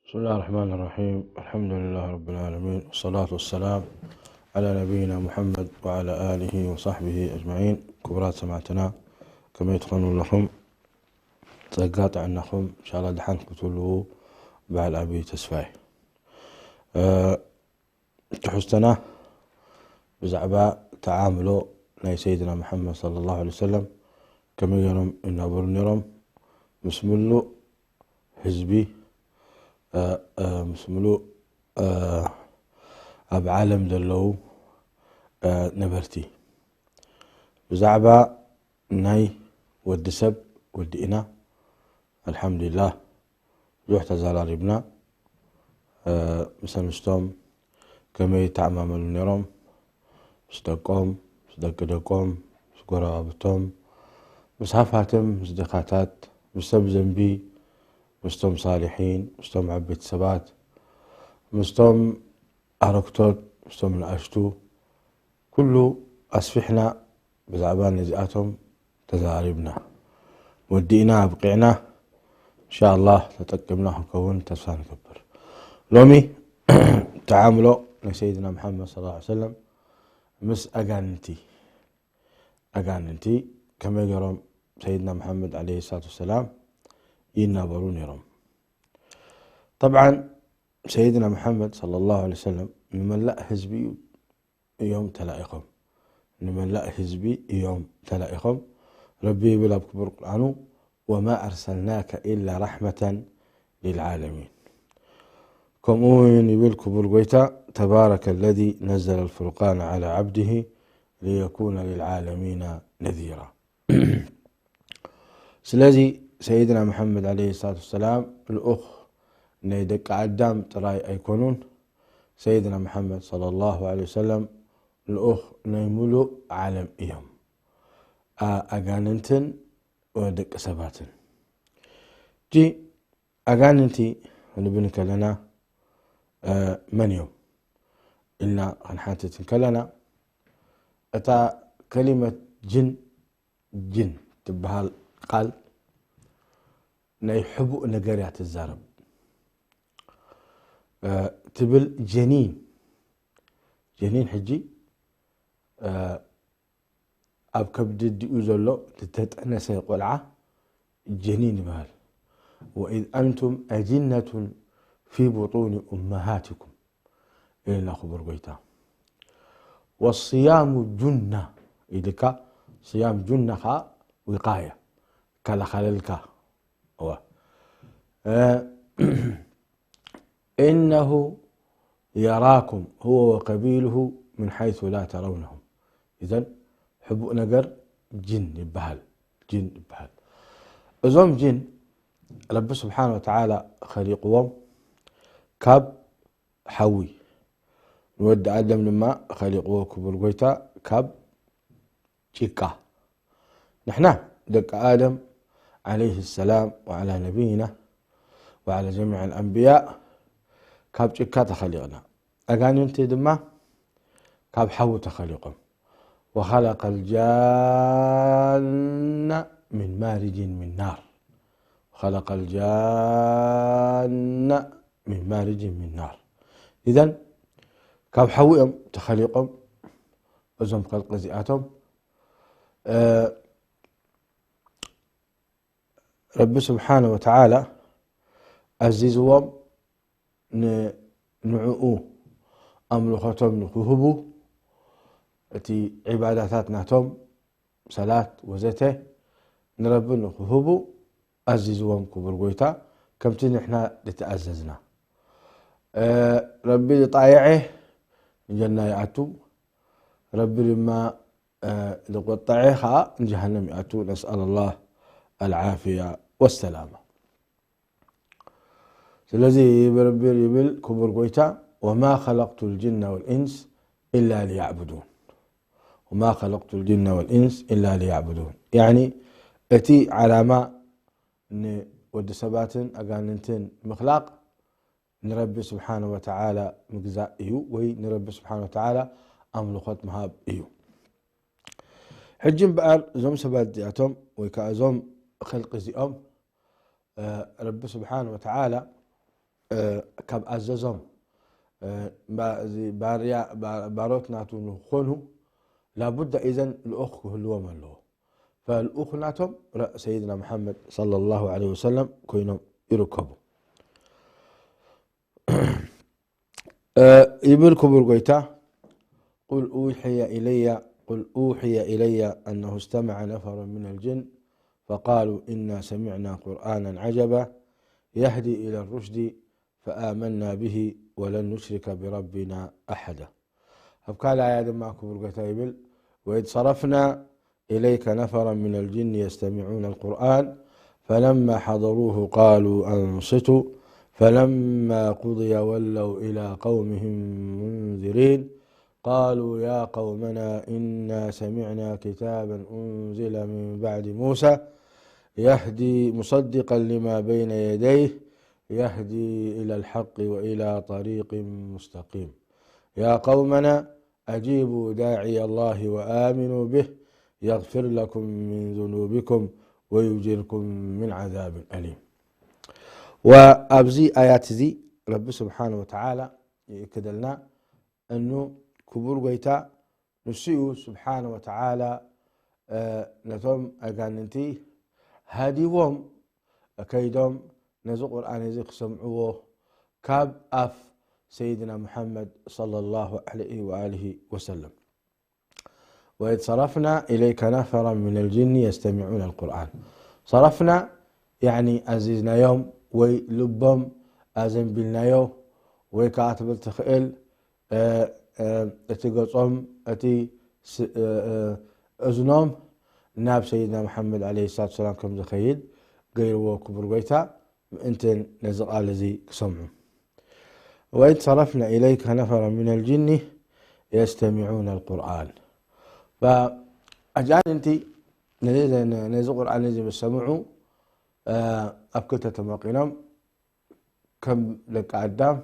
بسم الله الرحمن الرحيم. الحمد لله رب العالمين. والصلاة والسلام على نبينا محمد وعلى آله وصحبه أجمعين. ክቡራት ሰማዕትና ከመይ ትኾኑ ኣለኹም? ጸጋ ጥዕናኹም ኢንሻኣላህ ደሓን ክትህልዉ በዓል ዓቢ ተስፋ እየ። እ፣ ትሕዝቶና ብዛዕባ ተዓምሎ ናይ ሰይድና መሓመድ ሰለላሁ ዐለይሂ ወሰለም ከመይ ገይሮም ይናበሩ ነይሮም ምስ ምሉእ ህዝቢ፣ እ፣ እ፣ ምስ ምሉእ፣ እ፣ ኣብ ዓለም ዘለዉ፣ እ፣ ነበርቲ። ብዛዕባ ናይ ወዲ ሰብ ወዲእና፣ ኣልሓምዱሊላህ፣ ብዙሕ ተዘራሪብና። እ፣ ምስ ኣንስቶም ከመይ ይተዓማመሉ ነይሮም፣ ምስ ደቆም፣ ምስ ደቂ ደቆም፣ ምስ ጎረባብቶም፣ ምስ ሃፋትም፣ ምስ ድኻታት፣ ምስ ሰብ ዘንቢ፣ ምስቶም ሳልሒን፣ ምስቶም ዓበይቲ ሰባት፣ ምስቶም ኣረግቶት፣ ምስቶም ንኣሽቱ፣ ኩሉ ኣስፊሕና ብዛዕባ ነዚኣቶም ተዛሪብና። ወዲእና ኣብቂዕና። ኢንሻኣላህ ተጠቂምና ክንከውን ተስፋ ንገብር። ሎሚ ተዓምሎ ናይ ሰይድና መሓመድ ሰለላሁ ዐለይሂ ወሰለም ምስ ኣጋንንቲ፣ ኣጋንንቲ ከመይ ገይሮም ሰይድና መሓመድ ዐለይሂ ሰላቱ ወሰላም ይናበሩ ነይሮም። ጠብዓን ሰይድና መሓመድ ሰለላሁ ዐለይሂ ወሰለም ንመላእ ህዝቢ እዩ እዮም ተላኢኾም። ንመላእ ህዝቢ እዮም ተላኢኾም። ረቢ ይብል ኣብ ክቡር ቁርኣኑ፣ "ወማ ኣርሰልናከ ኢላ ረሕመተን ሊልዓለሚን።" ከምኡ እውን ይብል ክቡር ጎይታ፣ "ተባረከ ለዚ ነዘለ ልፍርቃነ ዓላ ዓብድሂ ሊየኩነ ሊልዓለሚና ነዚራ።" ስለዚ ሰይድና መሓመድ ዐለይሂ ሰላቱ ወሰላም ልኡኽ ናይ ደቂ ኣዳም ጥራይ ኣይኮኑን። ሰይድና መሓመድ ሰለላሁ ዐለይሂ ወሰለም ልኡኽ ናይ ሙሉእ ዓለም እዮም። ኣ-፣ ኣጋንንትን ደቂ ሰባትን። እቲ ኣጋንንቲ ክንብል ከለና፣ እ፣ መን እዮም ኢልና ክንሓትት ከለና፣ እታ ከሊመት ጅን፣ ጅን ትበሃል ቃል ናይ ሕቡእ ነገር እያ ትዛረብ። እ፣ ትብል ጀኒን፣ ጀኒን ሕጂ፣ እ፣ ኣብ ከብዲ ኣዲኡ ዘሎ ዝተጠነሰ ቆልዓ ጀኒን ይበሃል። "ወኢዝ ኣንቱም ኣጅነቱን ፊ ቡጡኒ ኡመሃቲኩም" ኢልና ክቡር ጎይታ። "ወስያሙ ጁና" ኢልካ፣ ስያም ጁና ኸዓ ዊቃያ፣ ይከላኸለልካ። እዋ። እ፣ "ኢነሁ የራኩም ሁወ ወቀቢሉሁ ምን ሓይሱ ላ ተረውነሁም።" ኢዘን ሕቡእ ነገር ጅን ይበሃል። ጅን ይበሃል። እዞም ጅን ረቢ ስብሓነ ወተዓላ ኸሊቕዎም ካብ ሓዊ፣ ንወዲ ኣደም ድማ ኸሊቕዎ ክቡር ጎይታ ካብ ጭቃ። ንሕና ደቂ ኣደም ዐለይሂ ሰላም ወዐላ ነቢይና ወዐላ ጀሚዕ ኣልኣንብያ ካብ ጭቃ ተኸሊቕና። ኣጋንንቲ ድማ ካብ ሓዊ ተኸሊቖም። "ወኸለቀ ልጃነ ሚን ማሪጅን ሚን ናር። ወኸለቀ ልጃነ ሚን ማሪጅን ሚን ናር።" ኢዘን ካብ ሓዊ እዮም ተኸሊቖም እዞም ኸልቂ እዚኣቶም። እ፣ ረቢ ስብሓነ ወተዓላ ኣዚዝዎም ን-፣ ንዕኡ ኣምልኾቶም ንክህቡ፣ እቲ ዒባዳታት ናቶም፣ ሰላት ወዘተ፣ ንረቢ ንክህቡ ኣዚዝዎም ክቡር ጎይታ፣ ከምቲ ንሕና ዝተኣዘዝና። እ፣ ረቢ ዝጣየዐ ንጀና ይኣቱ፣ ረቢ ድማ፣ እ፣ ዝቆጠዐ ኸዓ ንጀሃነም ይኣቱ። ነስኣል ኣላህ ኣልዓፍያ ወሰላማ። ስለዚ ረቢ ይብል ክቡር ጎይታ፣ "ወማ ኸለቅቱ ልጅነ ወልኢንስ ኢላ ሊያዕቡዱን። ወማ ኸለቅቱ ልጅነ ወልኢንስ ኢላ ሊያዕቡዱን።" ያዕኒ እቲ ዓላማ ንወዲ ሰባትን ኣጋንንትን ምኽላቕ ንረቢ ስብሓነ ወተዓላ ምግዛእ እዩ፣ ወይ ንረቢ ስብሓነ ወተዓላ ኣምልኾት ምሃብ እዩ። ሕጂ እምበኣር እዞም ሰባት እዚኣቶም ወይ ከኣ እዞም ኸልቂ እዚኦም፣ እ፣ ረቢ ስብሓነ ወተዓላ እ፣ ካብ ኣዘዞም፣ እ፣ ባ-፣ እዚ ባርያ-፣ ባ-፣ ባሮት ናቱ ንኾኑ ላቡዳ ኢዘን ልኡኽ ክህልዎም ኣለዎ። ፈልኡኽ ናቶም ረ-፣ ሰይድና መሓመድ ሰለላሁ ዐለይሂ ወሰለም ኮይኖም ይርከቡ። እ፣ ይብል ክቡር ጎይታ፣ قل أوحي إلي، قل أوحي إلي أنه استمع نفر من الجن فقالوا إنا سمعنا قرآنا عجبا يهدي إلى الرشد فآمنا به ولن نشرك بربنا أحدا. ኣብ ካልእ ኣያ ድማ ክቡር ጎይታ ይብል፣ وإذ صرفنا إليك نفرا من الجن يستمعون القرآن فلما حضروه قالوا أنصتوا فلما قضي ولوا إلى قومهم منذرين قالوا يا قومنا إنا سمعنا كتابا أنزل من بعد موسى يهدي مصدقا لما بين يديه يهدي إلى الحق وإلى طريق مستقيم. يا قومنا أجيبوا داعي الله وآمنوا به يغفر لكم من ذنوبكم ويجركم من عذاب أليم. وأبزي آيات زي رب سبحانه وتعالى يكدلنا أنه كبر قيتا نسيو سبحانه وتعالى، آه، نتم أغاننتي هاديوهم كيدهم نزو قرآن زي كسمعوه كاب أف سيدنا محمد صلى الله عليه وآله وسلم. وإذ صرفنا إليك نفرا من الجن يستمعون القرآن. صرفنا يعني أزيزنا يوم وي لبهم أزنبلنا يو وي كاتب التخئل، እ፣ እ፣ እቲ ገጾም፣ እቲ ስ-፣ እ፣ እ፣ እዝኖም ናብ ሰይድና መሓመድ ዓለይሂ ሰላቱ ወሰላም ከም ዝኸይድ ገይርዎ ክቡር ጎይታ፣ ምእንትን ነዚ ቃል እዚ ክሰምዑ። وإذ صرفنا إليك نفرا من الجن يستمعون القرآن. ፈ-፣ ኣጃንንቲ ነዚ፣ ነዚ ቁርኣን እዚ ምስ ሰምዑ፣ እ፣ ኣብ ክልተ ተመቂሎም፣ ከም ደቂ ኣዳም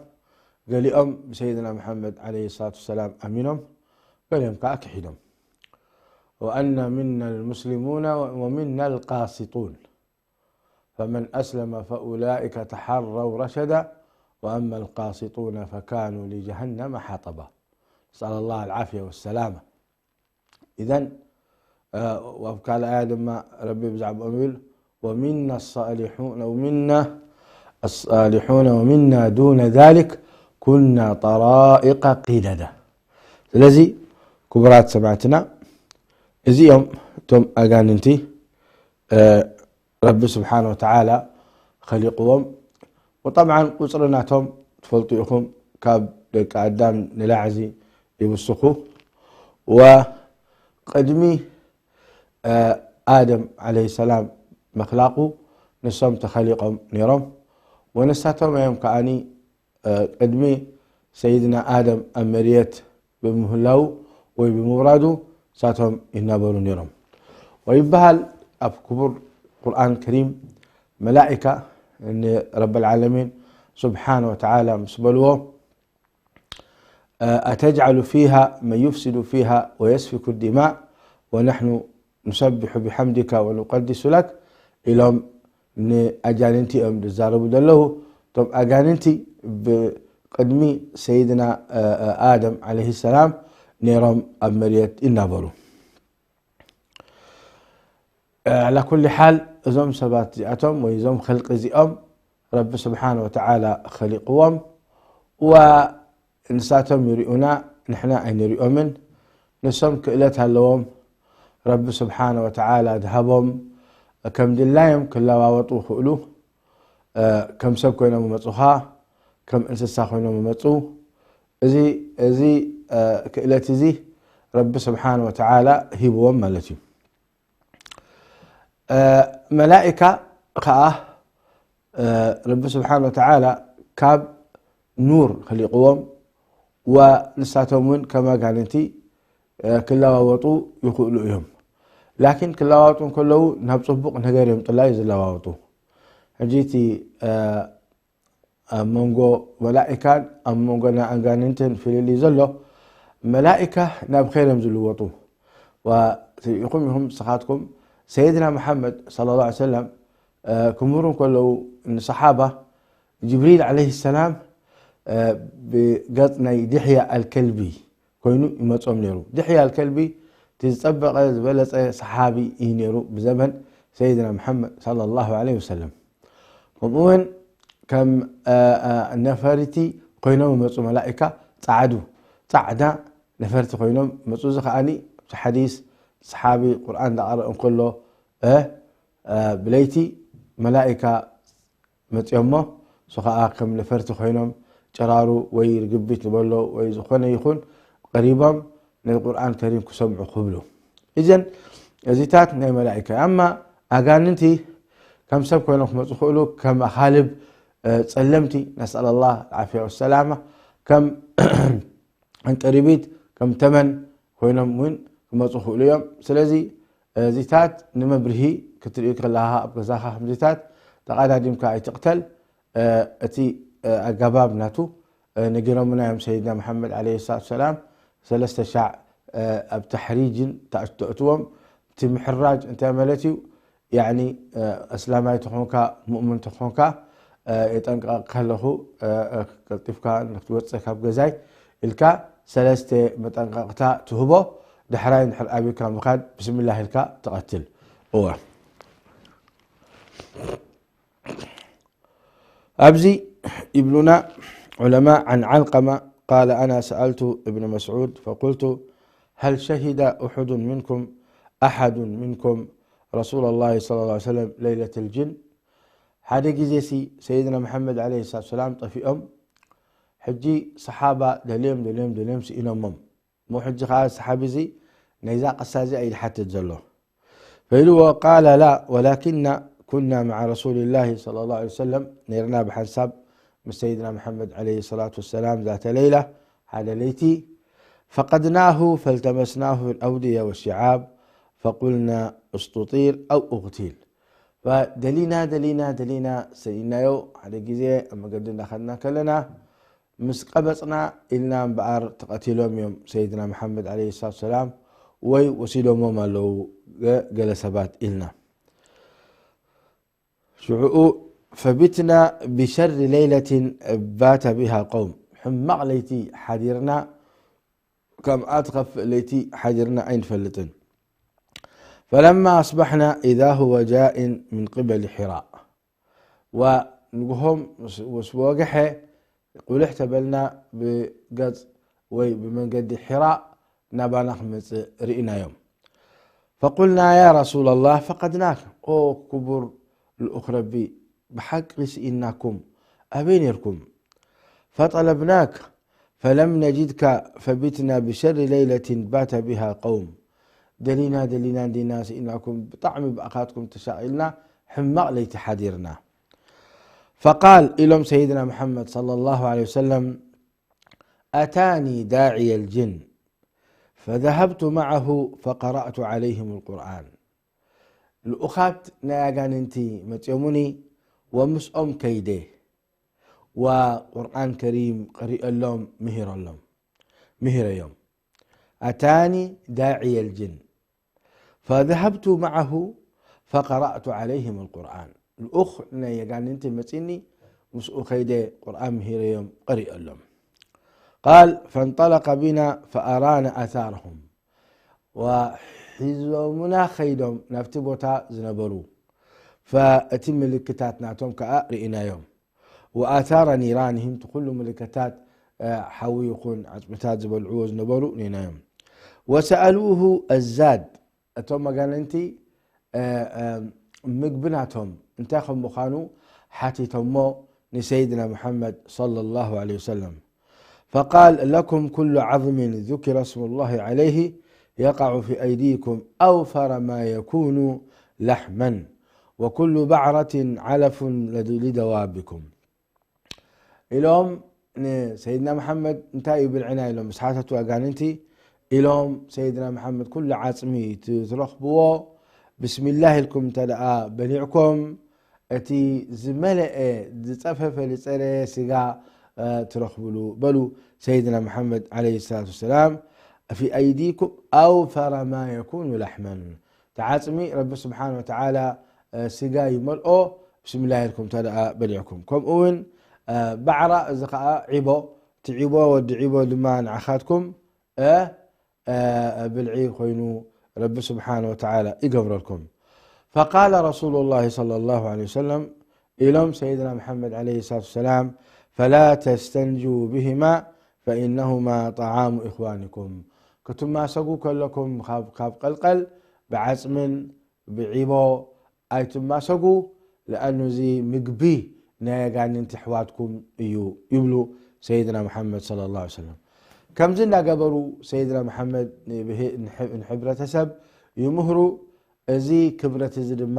ገሊኦም ብሰይድና መሓመድ ዓለይሂ ሰላቱ ወሰላም ኣሚኖም፣ ገሊኦም ከዓ ክሒዶም። وأن منا المسلمون ومنا القاسطون فمن أسلم فأولئك تحروا رشدا وأما القاسطون فكانوا لجهنم حطبا. نسأل الله العافية والسلامة. إذن، آه، وفي كالآية لما ربي بزعب أميل: "ومنا الصالحون، ومنا الصالحون، ومنا دون ذلك كنا طرائق قددا". ስለዚ ክቡራት ሰማዕትና፣ እዚኦም እቶም ኣጋንንቲ፣ እ፣ ረቢ ስብሓነ ወተዓላ ኸሊቕዎም። ወጠብዓን ቁፅሪ ናቶም ትፈልጡ ኢኹም፣ ካብ ደቂ ኣዳም ንላዕሊ ይውስኹ። ወቅድሚ፣ እ፣ ኣደም ዓለይሂ ሰላም ምኽላቁ ንሶም ተኸሊቆም ነይሮም። ወንሳቶም እዮም ከዓኒ፣ እ፣ ቅድሚ ሰይድና ኣደም ኣብ መርየት ብምህላው ወይ ብምውራዱ ንሳቶም ይናበሩ ነይሮም። ወይበሃል ኣብ ክቡር ቁርኣን ከሪም መላኢካ ንረበል ዓለሚን ስብሓነ ወተዓላ ምስ በልዎ፣ أتجعل فيها من يفسد فيها ويسفك الدماء ونحن نسبح بحمدك ونقدس لك ኢሎም ንኣጋንንቲ እዮም ዝዛረቡ ዘለዉ። እቶም ኣጋንንቲ ብቅድሚ ሰይድና፣ እ፣ እ፣ ኣደም ዓለይሂ ሰላም ነይሮም ኣብ መሬት ይናበሩ። እ፣ ዓላ ኩሊ ሓል፣ እዞም ሰባት እዚኣቶም ወይ እዞም ኸልቂ እዚኦም ረቢ ስብሓነ ወተዓላ ኸሊቅዎም። ዋ ንሳቶም ይሪኡና፣ ንሕና ኣይንሪኦምን። ንሶም ክእለት ኣለዎም፣ ረቢ ስብሓነ ወተዓላ ድሃቦም። ከም ድላዮም ክለዋወጡ ይኽእሉ። እ፣ ከም ሰብ ኮይኖም ይመጹኻ፣ ከም እንስሳ ኮይኖም ይመጹ። እዚ፣ እዚ፣ እ፣ ክእለት እዚ ረቢ ስብሓነ ወተዓላ ሂብዎም ማለት እዩ። እ፣ መላኢካ ኸዓ፣ እ፣ ረቢ ስብሓነ ወተዓላ ካብ ኑር ኸሊቅዎም፣ ወንሳቶም እውን ከም ኣጋንንቲ፣ እ፣ ክለዋወጡ ይኽእሉ እዮም። ላኪን ክለዋወጡ እንከለዉ ናብ ጽቡቕ ነገር እዮም ጥላይ ዝለዋወጡ። ሕጂ እቲ፣ እ፣ ኣብ መንጎ መላኢካን ኣብ መንጎ ናይ ኣጋንንትን ፍልልይ ዘሎ፣ መላኢካ ናብ ኸይር እዮም ዝልወጡ። ወትሪኢኹም ኢኹም ንስኻትኩም፣ ሰይድና መሓመድ ሰለላሁ ዐለይሂ ወሰለም፣ እ፣ ክምህሩ እንከለዉ ንሰሓባ፣ ጅብሪል ዓለይሂ ሰላም ብገጽ ናይ ድሕያ ኣልከልቢ ኮይኑ ይመጾም ነይሩ። ድሕያ ኣልከልቢ እቲ ዝጸበቐ ዝበለጸ ሰሓቢ እዩ ነይሩ ብዘመን ሰይድና መሓመድ ሰለላሁ ዐለይሂ ወሰለም። ከምኡ እውን ከም ነፈርቲ ኮይኖም ይመጹ መላኢካ፣ ጻዕዱ ጻዕዳ ነፈርቲ ኮይኖም ይመጹ። እዚ ከዓኒ እቲ ሓዲስ ሰሓቢ ቁርኣን እንዳቐረአ እንከሎ ብለይቲ መላኢካ መጺኦሞ፣ እሱ ኸዓ ከም ነፈርቲ ኮይኖም ጨራሩ ወይ ርግቢት ንበሎ ወይ ዝኾነ ይኹን ቀሪቦም ነዚ ቁርኣን ከሪም ክሰምዑ ክብሉ። እዘን እዚታት ናይ መላኢካ። ኣማ ኣጋንንቲ ከም ሰብ ኮይኖም ክመጹ ክእሉ፣ ከም ኣኻልብ ጸለምቲ፣ ነስኣል ኣላህ ዓፍያ ወሰላማ፣ ከም ዕንጠሪቢት ከም ተመን ኮይኖም እውን ክመጹ ክእሉ እዮም። ስለዚ እዚታት ንመብርሂ ክትርኢ ከለኻ ኣብ ገዛኻ ከምዚታት ተቐዳዲምካ ኣይትቕተል። እቲ ኣገባብ ናቱ ነጊሮምና እዮም። ሰይድና መሓመድ ዓለይሂ ሰላቱ ሰላም ሰለስተ ሻዕ ኣብ ተሕሪጅን ተእትዎም። እቲ ምሕራጅ እንታይ ማለት እዩ? ያኒ ኣስላማይ ተኾንካ፣ ሙእምን ተኾንካ፣ የጠንቀቐካ ኣለኹ፣ ቀልጢፍካ ንክትወፅእ ካብ ገዛይ ኢልካ ሰለስተ መጠንቀቕታ ትህቦ። ዳሕራይ እንድሕር ኣቢካ ምኻድ ብስምላህ ኢልካ ትቐትል። እወ። ኣብዚ ይብሉና ዑለማ፣ عن علقمة قال أنا سألت ابن مسعود فقلت هل شهد أحد منكم أحد منكم رسول الله صلى الله عليه وسلم ليلة الجن؟ ሓደ ግዜ ሲ ሰይድና መሓመድ ዓለይሂ ሰላቱ ሰላም ጠፊኦም፣ ሕጂ ሰሓባ ደልዮም ደልዮም ደልዮም ስኢኖሞም። እሞ ሕጂ ኸዓ ሰሓቢ እዚ ናይዛ ቅሳ እዚኣ እዩ ዝሓትት ዘሎ። ፈኢልዎ ቃለ ላ ወላኪና ኩና መዓ ረሱልላሂ ሰለላሁ ዐለይሂ ወሰለም፣ ነይርና ብሓንሳብ ምስ ሰይድና መሓመድ ዓለይሂ ሰላቱ ወሰላም ዛተ ለይላ፣ ሓደ ለይቲ፣ ፈቀድናሁ ፈልተመስናሁ ፊል ኣውድየ ወሽዓብ ፈቁልና እስጡጢር ኣው ኡቅቲል። ደሊና ደሊና ደሊና ሰኢናዮ። ሓደ ግዜ ኣብ መገዲ እናኸድና ከለና ምስ ቀበጽና ኢልና እምበኣር ተቐቲሎም እዮም ሰይድና መሓመድ ዓለይሂ ሰላቱ ሰላም ወይ ወሲዶሞም ኣለዉ ገ-፣ ገለ ሰባት ኢልና። ሽዑኡ ፈቢትና ብሸሪ ለይለትን ባተ ቢሃ ቀውም። ሕማቕ ለይቲ ሓዲርና፣ ከምኣ ትኸፍእ ለይቲ ሓዲርና ኣይንፈልጥን። ፈለማ ኣስባሕና ኢዛ ሁወ ጃኢን ምን ቅበሊ ሒራ። ወንግሆም ምስ፣ ምስ ወግሐ ቁልሕ ተበልና ብገጽ ወይ ብመንገዲ ሒራ ናባና ክመጽእ ርኢናዮም። ፈቁልና ያ ረሱላላህ ፈቀድናክ፣ ኦ ክቡር ልኡኽ ረቢ፣ ብሓቂ ስኢንናኩም፣ ኣበይ ነይርኩም? ፈጠለብናክ ፈለም ነጅድካ ፈቢትና ብሸሪ ለይለትን ባተ ቢሃ ቀውም። ደሊና ደሊና እንዲና ስኢናኩም፣ ብጣዕሚ ብኣኻትኩም ተሻቒልና ሕማቕ ለይቲ ሓዲርና። ፈቃል ኢሎም ሰይድና መሓመድ ሰለላሁ ዐለይሂ ወሰለም፣ ኣታኒ ዳዕየ ልጅን ፈዘሀብቱ መዓሁ ፈቀረእቱ ዐለይሂም ልቁርኣን። ልኡኻት ናይ ኣጋንንቲ መጺኦሙኒ ወምስኦም ከይደ ወቁርኣን ከሪም ቀሪኦሎም ምሂረሎም፣ ምሂረዮም። ኣታኒ ዳዕየ ልጅን ፈዘሀብቱ መዓሁ ፈቀረእቱ ዐለይሂም ልቁርኣን። ልኡኽ ናይ ኣጋንንቲ መጺኒ ምስኡ ከይደ ቁርኣን ምሂረዮም ቀሪኦሎም። ቃል ፈንጠለቀ ቢና ፈኣራና ኣታረሁም። ወሒዞሙና ኸይዶም ናብቲ ቦታ ዝነበሩ፣ ፈእቲ ምልክታት ናቶም ከኣ ርኢናዮም። ወኣታረ ኒራንህም፣ እቲ ኩሉ ምልክታት፣ እ፣ ሓዊ ይኹን ዓጽምታት ዝበልዕዎ ዝነበሩ ርኢናዮም። ወሰኣሉሁ ኣዛድ፣ እቶም ኣጋንንቲ፣ እ፣ እ፣ ምግቢ ናቶም እንታይ ከም ምዃኑ ሓቲቶሞ ንሰይድና ሙሓመድ ሰለላሁ ዐለይሂ ወሰለም። فقال لكم كل عظم ذكر اسم الله عليه يقع في أيديكم أوفر ما يكون لحما وكل بعرة علف لد-، لدوابكم. ኢሎም ንሰይድና መሓመድ እንታይ እዩ ብልዕና ኢሎም ምስ ሓተቱ ኣጋንንቲ፣ ኢሎም ሰይድና መሓመድ ኩሉ ዓጽሚ ት-፣ ትረኽብዎ ብስሚላህ ኢልኩም እንተ ደኣ በሊዕኩም እቲ ዝመለአ ዝጸፈፈ ዝጸረየ ስጋ፣ እ፣ ትረኽብሉ በሉ። ሰይድና መሓመድ ዓለይሂ ሰላቱ ወሰላም ፊ ኣይዲኩም ኣውፈረ ማ የኩኑ ላሕመን። እቲ ዓጽሚ ረቢ ስብሓን ወተዓላ፣ እ፣ ስጋ ይመልኦ ብስሚላህ ኢልኩም እንተ ደኣ በሊዕኩም። ከምኡ እውን ባዕራ፣ እዚ ኸዓ ዒቦ፣ እቲ ዒቦ፣ ወዲ ዒቦ ድማ ንዓኻትኩም፣ እ፣ እ፣ ብልዒ ኮይኑ ረቢ ስብሓነ ወተዓላ ይገብረልኩም። فقال رسول الله صلى الله عليه وسلم، ኢሎም ሰይድና መሓመድ ዓለይሂ ሰላቱ ወሰላም፣ فلا تستنجوا بهما فإنهما طعام إخوانكم። ክትማሰጉ ከለኩም ካብ፣ ካብ ቀልቀል ብዓፅምን ብዒቦ ኣይትማሰጉ፣ ለኣኑ እዚ ምግቢ ናይ ኣጋንንቲ ኣሕዋትኩም እዩ ይብሉ ሰይድና መሓመድ ሰለላሁ ዐለይሂ ወሰለም። ከምዚ እናገበሩ ሰይድና መሓመድ ንብህ-፣ ንሕ-፣ ንሕብረተሰብ ይምህሩ። እዚ ክብረት እዚ ድማ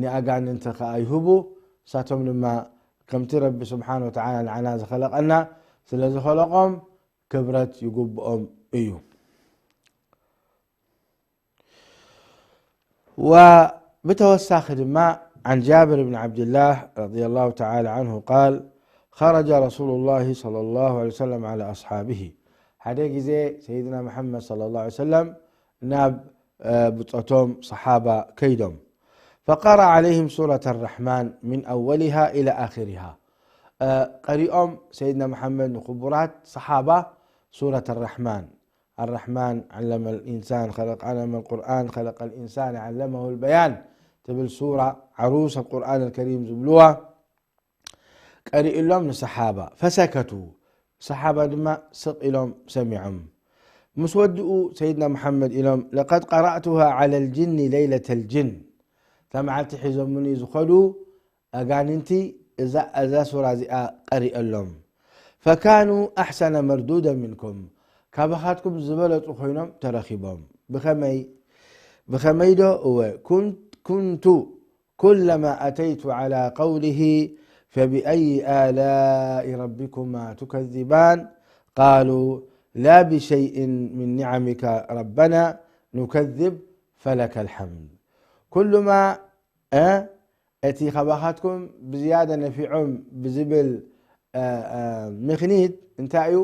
ንኣጋንንቲ ኸዓ ይህቡ። ንሳቶም ድማ ከምቲ ረቢ ስብሓነ ወተዓላ ንዓና ዝኸለቐና ስለ ዝኸለቖም ክብረት ይግብኦም እዩ። وبتوساخ دماء عن جابر بن عبد الله رضي الله تعالى عنه قال: خرج رسول الله صلى الله عليه وسلم على أصحابه. ሓደ ግዜ ሰይድና መሓመድ ሰለላሁ ዐለይሂ ወሰለም ናብ፣ እ፣ ብጾቶም ሰሓባ ከይዶም። فقرأ عليهم سورة الرحمن من أولها إلى آخرها. እ፣ ቀሪኦም ሰይድና መሓመድ ንክቡራት ሰሓባ ሱረት ኣራሕማን። الرحمن علم الإنسان خلق، علم القرآن خلق الإنسان علمه البيان ትብል ሱራ ዓሩስ ኣልቁርኣን ኣልከሪም ዝብልዋ ቀሪእሎም ንሰሓባ። فسكتوا፣ ሰሓባ ድማ ስቕ ኢሎም ሰሚዖም። ምስ ወድኡ ሰይድና መሓመድ ኢሎም: لقد قرأتها على الجن ليلة الجن። እታ መዓልቲ ሒዞምኒ ዝኸዱ ኣጋንንቲ እዛ፣ እዛ ሱራ እዚኣ ቀሪአሎም። فكانوا أحسن مردودا منكم፣ ካባኻትኩም ዝበለጹ ኮይኖም ተረኺቦም። ብኸመይ? ብኸመይ ዶ? እወ፣ كنت، كنت كلما أتيت على قوله فبأي آلاء ربكما تكذبان قالوا لا بشيء من نعمك ربنا نكذب فلك الحمد. ኩሉማ፣ እ፣ እቲ ካባኻትኩም ብዝያዳ ነፊዖም ብዝብል፣ እ፣ እ፣ ምኽኒት እንታይ እዩ?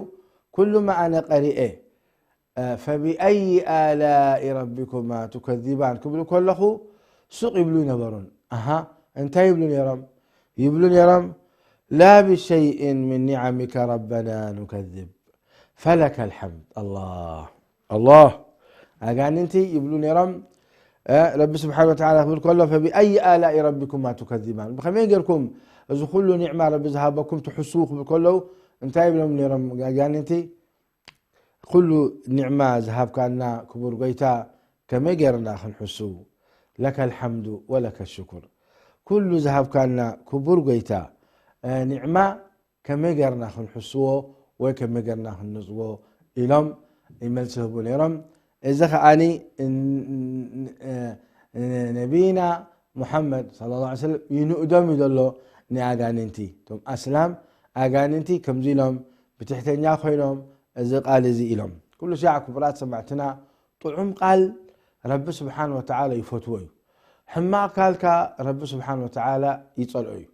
ኩሉማ ኣነ ቀሪኤ፣ እ፣ فبأي آلاء ربكما تكذبان ክብሉ ከለኹ ሱቕ ይብሉ ይነበሩን። ኣሃ፣ እንታይ ይብሉ ነይሮም? ይብሉ ነይሮም፣ لا بشيء من نعمك ربنا نكذب فلك الحمد. ኣላህ፣ ኣላህ። ኣጋንንቲ ይብሉ ነይሮም፣ እ፣ ረቢ ስብሓነ ወተዓላ ክብል ከሎ፣ فبأي آلاء ربكما تكذبان፣ ብኸመይ ጌርኩም እዚ ኩሉ ኒዕማ ረቢ ዝሃበኩም ትሕስዉ ክብል ከለዉ፣ እንታይ ይብሎም ነይሮም ኣጋንንቲ? ኩሉ ኒዕማ ዝሃብካና ክቡር ጎይታ ከመይ ጌርና ክንሕስዉ? لك الحمد ولك الشكر። ኩሉ ዝሃብካና ክቡር ጎይታ፣ እ፣ ኒዕማ ከመይ ጌርና ክንሕስዎ ወይ ከመይ ጌርና ክንነጽጎ ኢሎም ይመልሲ ህቡ ነይሮም። እዚ ኸኣኒ ን-፣ ን-፣ ን-፣ ነቢይና ሙሓመድ ሰለላሁ ዐለይሂ ወሰለም ይንእዶም እዩ ዘሎ ንኣጋንንቲ። እቶም ኣስላም ኣጋንንቲ ከምዚ ኢሎም ብትሕተኛ ኮይኖም እዚ ቃል እዚ ኢሎም። ኩሉ ሻዕ ክቡራት ሰማዕትና ጥዑም ቃል ረቢ ስብሓን ወተዓላ ይፈትዎ እዩ። ሕማቕ ካልካ ረቢ ስብሓን ወተዓላ ይጸልኦ እዩ።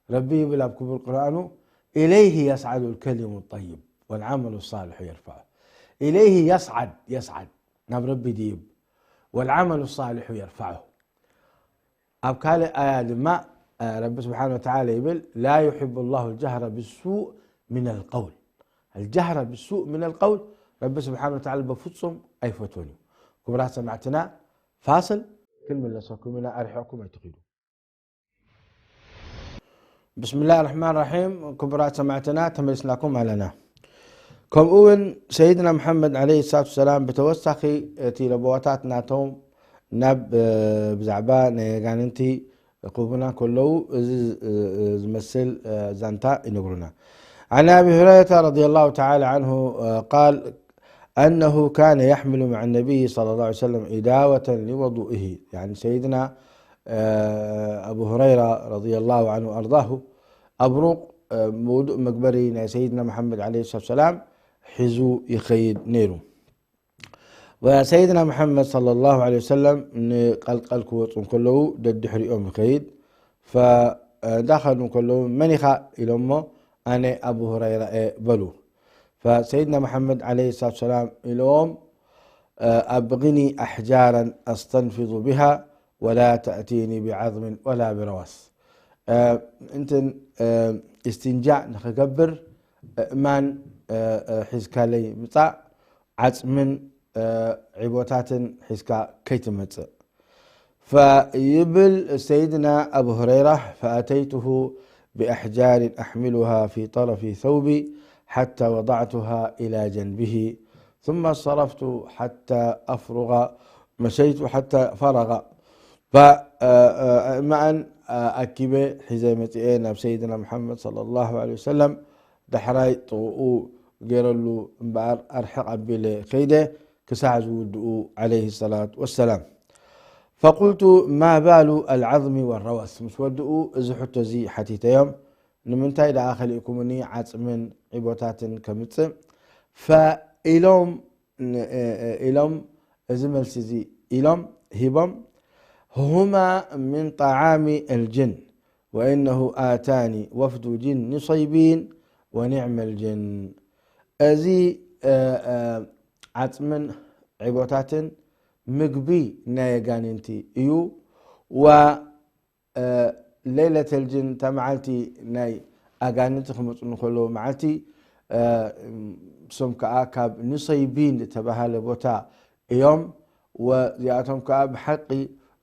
ረቢ ይብል ኣብ ክቡር ቁርኣኑ፣ إليه يصعد الكلم الطيب والعمل الصالح يرفعه. إليه يصعد، يصعد، ናብ ረቢ ድይብ፣ والعمل الصالح يرفعه። ኣብ ካልእ ኣያ ድማ፣ እ፣ ረቢ ስብሓን ወተዓላ ይብል፣ لا يحب الله الجهر بالسوء من القول። الجهر بالسوء من القول ረቢ ስብሓን ወተዓላ በፍጹም ኣይፈትዎን እዩ። ክቡራት ሰማዕትና፣ ፋስል ክንምለሰኩም ኢና፣ ኣርሒቕኩም ኣይትኺዱ። ብስምላህ ራሕማን ራሒም። ክቡራት ሰማዕትና፣ ተመሊስናኩም ኣለና። ከምኡ እውን ሰይድና መሓመድ ዓለይሂ ሰላቱ ወሰላም ብተወሳኺ እቲ ለበዋታት ናቶም ናብ፣ እ፣ ብዛዕባ ናይ ኣጋንንቲ ክህቡና ከለዉ እዚ፣ እ፣ እ፣ ዝመስል፣ እ፣ ዛንታ ይነግሩና። عن أبي هريرة رضي الله تعالى عنه، እ፣ قال أنه كان يحمل مع النبي صلى الله عليه وسلم إداوة لوضوئه. يعني ሰይድና፣ እ፣ ኣቡ ሁረይራ ረضي الله عنه وأرضاه ኣብ ሩቕ፣ እ፣ ውዱእ መግበሪ ናይ ሰይድና መሓመድ ዓለይሂ ሰላቱ ወሰላም ሒዙ ይኸይድ ነይሩ። ወሰይድና መሓመድ ሰለላሁ ዐለይሂ ወሰለም ንቀልቀል ክወፁ እንከለዉ ደድሕሪኦም ይኸይድ። ፈ-፣ እንዳኸዱ እንከለዉ፣ "መን ኢኻ?" ኢሎሞ፣ "ኣነ ኣቡ ሁረይራ እየ" በሉ። ፈሰይድና መሓመድ ዓለይሂ ሰላቱ ወሰላም ኢሎዎም፣ "ኣብቕኒ ኣሕጃራን ኣስተንፊዱ ቢሃ ወላ ተእቲኒ ቢዓዝምን ወላ ቢረዋስ። እንትን እስትንጃእ ንኽገብር እእማን ሒዝካለይ ምጻእ፣ ዓጽምን ዒቦታትን ሒዝካ ከይትመጽእ። فيبل سيدنا أبو هريرة: فأتيته بأحجار أحملها في طرف ثوبي حتى وضعتها إلى جنبه، ثم صرفت حتى أفرغ، مشيت حتى فرغ. እማኣን ኣኪበ ሒዘ መጺኤ ናብ ሰይድና ሙሓመድ ሰለላሁ ዐለይሂ ወሰለም፣ ዳሕራይ ጥቕኡ ገይረሉ እምበኣር ኣርሕቕ ኣቢለ ከይደ ክሳዕ ዝውድኡ ዐለይሂ ሰላቱ ወሰላም። ፈቁልቱ ማ ባሉ ኣልዓዝሚ ወረወስ፣ ምስ ወድኡ እዚ ሕቶ እዚ ሓቲተዮም፣ ንምንታይ ደኣ ከሊእኩምኒ ዓጽምን ዒቦታትን ከምጽእ? ፈኢሎም ኢሎም እዚ መልሲ እዚ ኢሎም ሂቦም፣ هما من طعام الجن وإنه آتاني وفد جن نصيبين ونعم الجن። እዚ ዓጽምን ዒቦታትን ምግቢ ናይ ኣጋንንቲ እዩ። ወ ለይለተል ጅን፣ እታ መዓልቲ ናይ ኣጋንንቲ ክመጹ እንከለዉ መዓልቲ፣ እሶም ከኣ ካብ ንሰይቢን ዝተባሃለ ቦታ እዮም። ወዚኣቶም ከኣ ብሓቂ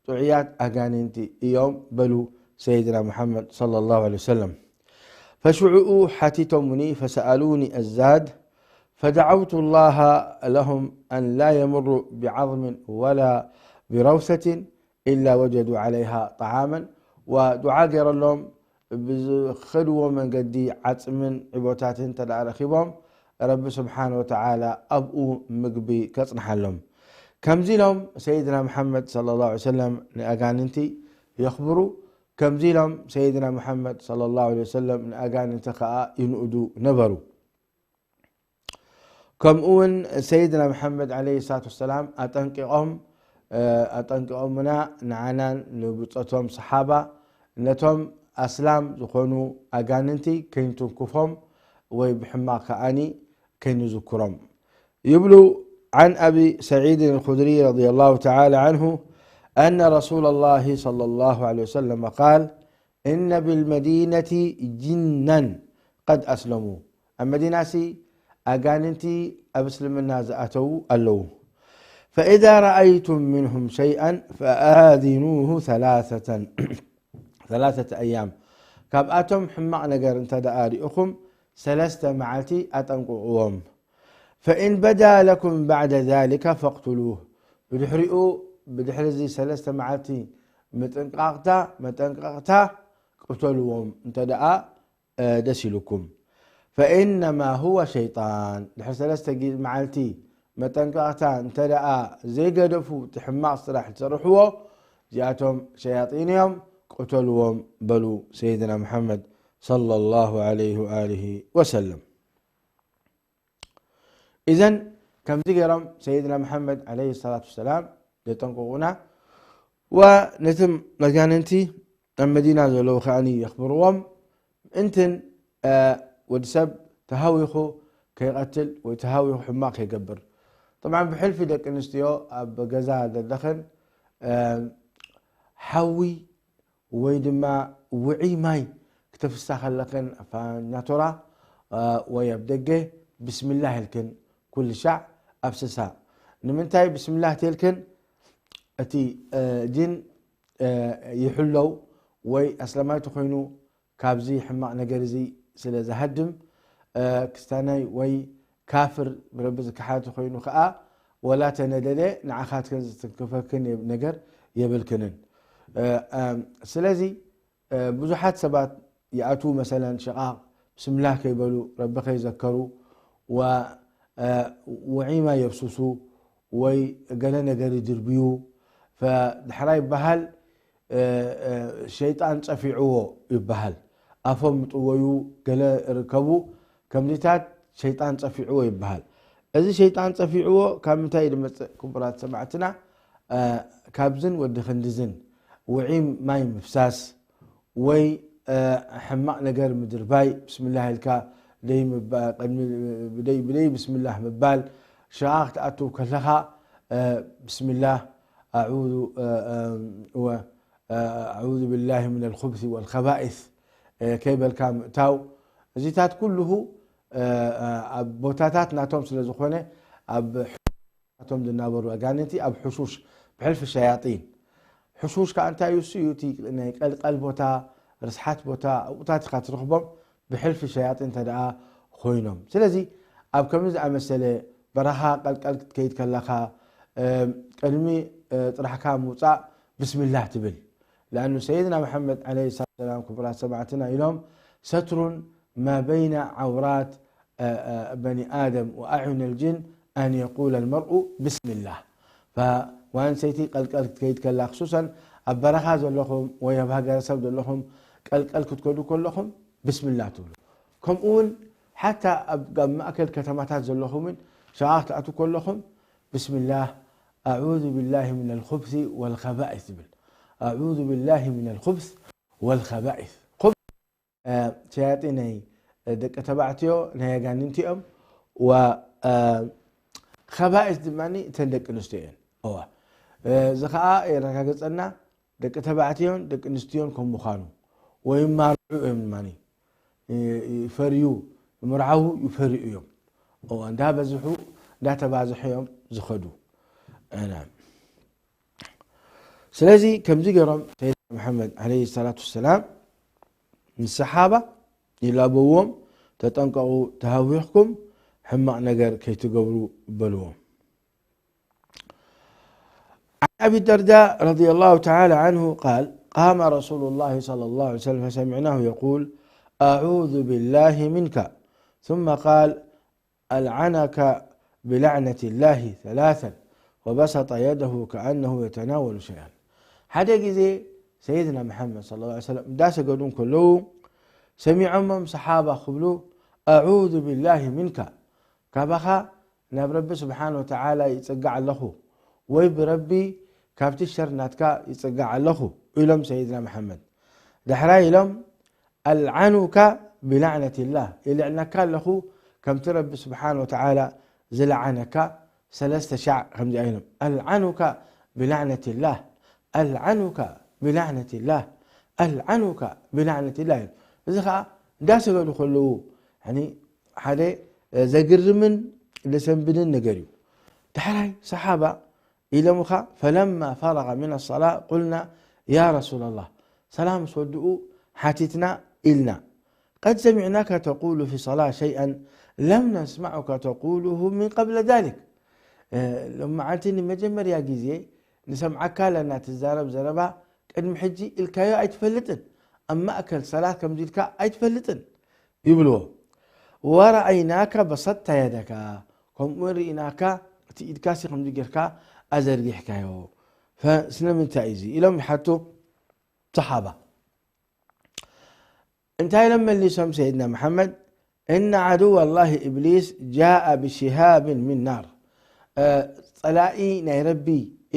ጥዑያት ኣጋንንቲ እዮም በሉ ሰይድና ሙሓመድ ሰለላሁ ዐለይሂ ወሰለም። ፈሽዑኡ ሓቲቶሙኒ፣ ፈሰኣሉኒ ኣዛድ፣ ፈደዓውቱ ላሃ ለሁም ኣን ላ የምሩ ብዓዝምን ወላ ብረውሰትን ኢላ ወጀዱ ዐለይሃ ጠዓመን፣ ወዱዓ ገይረሎም ብዝኸድዎ መንገዲ ዓጽምን ዒቦታትን እንተ ደኣ ረኺቦም፣ ረቢ ስብሓነ ወተዓላ ኣብኡ ምግቢ ከጽንሓሎም። ከምዚ ኢሎም ሰይድና መሓመድ ሰለላሁ ዐለይሂ ወሰለም ንኣጋንንቲ የኽብሩ። ከምዚ ኢሎም ሰይድና መሓመድ ሰለላሁ ዐለይሂ ወሰለም ንኣጋንንቲ ኸኣ ይንእዱ ነበሩ። ከምኡ እውን ሰይድና መሓመድ ዐለይሂ ሰላቱ ወሰላም ኣጠንቂቖም፣ እ፣ ኣጠንቂቖምና፣ ንዓናን ንብጾቶም ሰሓባ፣ ነቶም ኣስላም ዝኾኑ ኣጋንንቲ ከይንትንክፎም ወይ ብሕማቕ ከኣኒ ከይንዝክሮም። ይብሉ፣ عن أبي سعيد الخدري رضي الله تعالى عنه أن رسول الله صلى الله عليه وسلم قال: إن بالمدينة جنا قد أسلموا. ኣብ መዲናሲ ኣጋንንቲ ኣብ እስልምና ዝኣተዉ ኣለዉ። فإذا رأيتم منهم شيئا فآذنوه ثلاثة، ثلاثة أيام። ካብኣቶም ሕማቕ ነገር እንተ ደኣ ሪእኹም፣ ሰለስተ መዓልቲ ኣጠንቅቕዎም። فإن بدا لكم بعد ذلك فاقتلوه። ብድሕሪኡ፣ ብድሕሪ እዚ ሰለስተ መዓልቲ ምጥንቃቕታ፣ መጠንቀቕታ፣ ቅተልዎም እንተ ደኣ፣ እ፣ ደስ ኢሉኩም። فإنما هو شيطان። ድሕሪ ሰለስተ ጊ-፣ መዓልቲ መጠንቀቕታ እንተ ደኣ ዘይገደፉ፣ እቲ ሕማቕ ስራሕ ዝሰርሕዎ፣ እዚኣቶም ሸያጢን እዮም፣ ቅተልዎም በሉ ሰይድና ሙሓመድ ሰለላሁ ዐለይሂ ወኣሊሂ ወሰለም። ኢዘን ከምዚ ገይሮም ሰይድና መሓመድ ዐለይሂ ሰላቱ ወሰላም የጠንቅቑና፣ ወነቲ መጋንንቲ ኣብ መዲና ዘለዉ ከኣኒ የኽብርዎም። እንትን፣ እ፣ ወዲ ሰብ ተሃዊኹ ከይቐትል ወይ ተሃዊኹ ሕማቕ ከይገብር። ጠብዓን ብሕልፊ ደቂ ኣንስትዮ ኣብ ገዛ ዘለኽን፣ እ፣ ሓዊ ወይ ድማ ውዑይ ማይ ክተፍሳ ከለኽን፣ ኣብ ፋኛቶራ፣ እ፣ ወይ ኣብ ደገ ብስሚላህ ኢልክን ኩሉ ሻዕ ኣፍስሳ። ንምንታይ ብስሚላህ ተልክን? እቲ፣ እ፣ ጅን፣ እ፣ ይሕለው ወይ ኣስላማይ ተኾይኑ ካብዚ ሕማቕ ነገር እዚ ስለ ዝሃድም፣ እ፣ ክስታናይ ወይ ካፍር ብረቢ ዝከሓድ ተኾይኑ ከኣ፣ ወላ ተነደለ ንዓኻትክን ዝትንክፈክን የብ-፣ ነገር የብልክንን። እ፣ እም፣ ስለዚ፣ እ፣ ብዙሓት ሰባት ይኣትዉ፣ መሰለን ሽቓቕ ብስምላህ ከይበሉ፣ ረቢ ከይዘከሩ፣ ወ-፣ እ፣ ውዒማ የብስሱ ወይ ገለ ነገር ይድርብዩ። ፈ-፣ ዳሕራይ ይበሃል፣ እ፣ እ፣ ሸይጣን ጸፊዕዎ ይበሃል። ኣፎም ይጥወዩ፣ ገለ ይርከቡ፣ ከምዚታት ሸይጣን ጸፊዕዎ ይበሃል። እዚ ሸይጣን ጸፊዕዎ ካብ ምንታይ እዩ ዝመጽእ? ክቡራት ሰማዕትና፣ እ፣ ካብዝን ወዲ ክንድዝን ውዒም ማይ ምፍሳስ ወይ፣ እ፣ ሕማቕ ነገር ምድርባይ፣ ብስምላህ ኢልካ ደይ ምባ-፣ ቅድሚ ብደይ፣ ብደይ ብስምላህ ምባል፣ ሽቓቕ ክትኣትው ከለኻ፣ እ፣ ብስምላህ ኣዑዙ፣ እ፣ እ፣ ወ-፣ ኣዑዙ ቢላሂ ሚነል ኹብሲ ወል ኸባኢስ ከይበልካ ምእታው፣ እዚታት ኩልሁ ኣብ ቦታታት ናቶም ስለ ዝኾነ፣ ኣብ ናቶም ዝናበሩ ኣጋንንቲ ኣብ ሕሹሽ፣ ብሕልፊ ሸያጢን። ሕሹሽ ከኣ እንታይ እዩ? እሱ እዩ እቲ ናይ ቀልቀል ቦታ፣ ርስሓት ቦታ፣ ኣብኡታት ኢኻ ትረኽቦም፣ ብሕልፊ ሸያጢን እንተ ደኣ ኮይኖም። ስለዚ ኣብ ከምዚ ዝኣመሰለ በረኻ ቀልቀል ክትከይድ ከለኻ፣ እ፣ ቅድሚ፣ እ፣ ጥራሕካ ምውጻእ ብስሚላህ ትብል። لأنه سيدنا محمد عليه الصلاة والسلام، ክቡራት ሰማዕትና ኢሎም፣ ستر ما بين عورات، እ፣ እ፣ بني آدم وأعين الجن أن يقول المرء بسم الله. ف-، ጓል ኣንስተይቲ ቀልቀል ክትከይድ ከላ፣ ክሱሰን ኣብ በረኻ ዘለኹም ወይ ኣብ ሃገረሰብ ዘለኹም ቀልቀል ክትከዱ ከለኹም ብስሚላህ ትብሉ። ከምኡ እውን ሓታ ኣብ፣ ኣብ ማእከል ከተማታት ዘለኹም እውን ሸቓቕ ክትኣትዉ ከለኹም ብስሚላህ ኣዑዙ ቢላሂ ሚነል ኹብሲ ወል ኸባኢስ ትብል። ኣዑዙ ቢላሂ ሚነል ኹብስ ወል ኸባኢስ። ኹብስ፣ እ፣ ሸያጢን ናይ፣ እ፣ ደቂ ተባዕትዮ ናይ ኣጋንንቲ እዮም። ወ-፣ እ፣ ኸባኢስ ድማ እተን ደቂ ኣንስትዮ እየን። እዋ፣ እ፣ እዚ ኸኣ የረጋግጸና ደቂ ተባዕትዮን ደቂ ኣንስትዮን ከም ምዃኑ፣ ወይም ማርዑ እዮም ድማ፣ እ፣ ይፈርዩ፣ ምርዓዉ ይፈርዩ እዮም። እዋ፣ እንዳበዝሑ፣ እንዳተባዝሑ እዮም ዝኸዱ። እ፣ ናም። ስለዚ ከምዚ ገይሮም ሰይድና መሓመድ ዓለይሂ ሰላቱ ወሰላም ንሰሓባ ይላበዎም፣ "ተጠንቀቑ፣ ተሃዊኽኩም ሕማቕ ነገር ከይትገብሩ" በልዎም። عن أبي الدرداء رضي الله تعالى عنه قال: قام رسول الله صلى الله عليه وسلم فسمعناه يقول: أعوذ بالله منك. ثم قال: ألعنك بلعنة الله ثلاثا، وبسط يده كأنه يتناول شيئا. ሓደ ግዜ ሰይድና መሓመድ ሰለላሁ ዐለይሂ ወሰለም እንዳሰገዱ እንከለዉ ሰሚዖሞም ሰሓባ ክብሉ፣ "ኣዑዙ ቢላሂ ሚንካ፣ ካባኻ ናብ ረቢ ስብሓን ወተዓላ ይጽጋዕ ኣለኹ፣ ወይ ብረቢ ካብቲ ሸር ናትካ ይጽጋዕ ኣለኹ" ኢሎም ሰይድና መሓመድ። ዳሕራይ ኢሎም፣ "ኣልዓኑካ ብላዕነቲላህ፣ ይልዕነካ ኣለኹ ከምቲ ረቢ ስብሓን ወተዓላ ዝለዓነካ" ሰለስተ ሻዕ ከምዚኣ ኢሎም፣ "ኣልዓኑካ ብላዕነቲላህ፣ ኣልዓኑካ ብላዕነቲላህ፣ ኣልዓኑካ ብላዕነቲላህ" ኢሎም። እዚ ኸዓ እንዳሰገዱ ከለዉ፣ ያኒ፣ ሓደ፣ እ፣ ዘግርምን ዘሰንብድን ነገር እዩ። ዳሕራይ ሰሓባ ኢሎምኻ፣ "ፈለማ ፈረገ ሚነ ሰላ ቁልና ያ ረሱለላህ፣ ሰላም ምስ ወድኡ ሓቲትና ኢልና፣ ቀድ ሰሚዕናካ ተቁሉ ፊ ሰላ ሸይአን ለም ነስማዑካ ተቁሉሁ ሚን ቀብለ ዛሊክ። እ፣ ሎማዓንቲ ንመጀመርያ ግዜ ንሰምዓካ ኣለና ትዛረብ ዘረባ፣ ቅድሚ ሕጂ ኢልካዮ ኣይትፈልጥን፣ ኣብ ማእከል ሰላት ከምዚ ኢልካ ኣይትፈልጥን" ይብልዎ። "ወረኣይናካ በሰጥተ የደካ፣ ከምኡ እውን ርኢናካ እቲ ኢድካሲ ከምዚ ጌርካ ኣዘርጊሕካዮ፣ ፈ-፣ ስለምንታይ እዩ እዚ?" ኢሎም ይሓቱ ሰሓባ። እንታይ ኢሎም መሊሶም ሰይድና መሓመድ? "እነ ዓድወ ላሂ ኢብሊስ ጃአ ብሽሃብን ሚን ናር።" እ፣ ጸላኢ ናይ ረቢ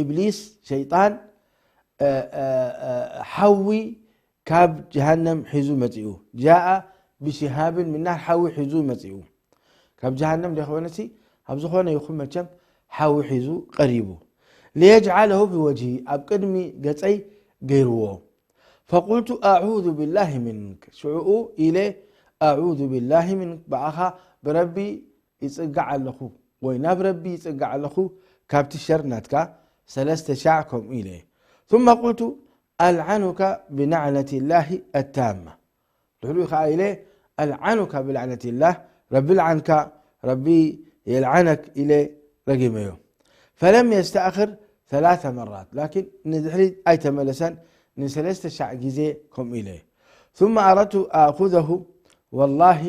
ኢብሊስ፣ ሸይጣን፣ እ፣ እ፣ እ፣ ሓዊ ካብ ጀሃነም ሒዙ መጺኡ። ጃአ ብሽሃብን ሚን ናር፣ ሓዊ ሒዙ መጺኡ። ካብ ጀሃነም ዘይኮነሲ፣ ኣብ ዝኾነ ይኹን መቸም ሓዊ ሒዙ ቀሪቡ። "ሊየጅዓለሁ ፊ ወጅሂ"፣ ኣብ ቅድሚ ገጸይ ገይርዎ። "ፈቁልቱ ኣዑዙ ቢላሂ ሚንክ"፣ ሽዑኡ ኢለ፣ "ኣዑዙ ቢላሂ ሚንክ"፣ ብኣኻ ብረቢ ይጽጋዕ ኣለኹ፣ ወይ ናብ ረቢ ይጽጋዕ ኣለኹ ካብቲ ሸር ናትካ፣ ሰለስተ ሻዕ ከምኡ ኢለ። ثم قلت ኣልዓኑካ ብናዕነቲላሂ ኣታማ። ድሕሪኡ ኸዓ ኢለ፣ ኣልዓኑካ ብላዕነቲላህ፣ ረቢ ልዓንካ፣ ረቢ የልዓነክ ኢለ ረጊመዮ። ፈለም የስተእኽር ሰላተ መራት፣ ላኪን ንድሕሪት ኣይተመለሰን፣ ንሰለስተ ሻዕ ግዜ ከምኡ ኢለ። ثم ኣረድቱ ኣኹዘሁ፣ ወላሂ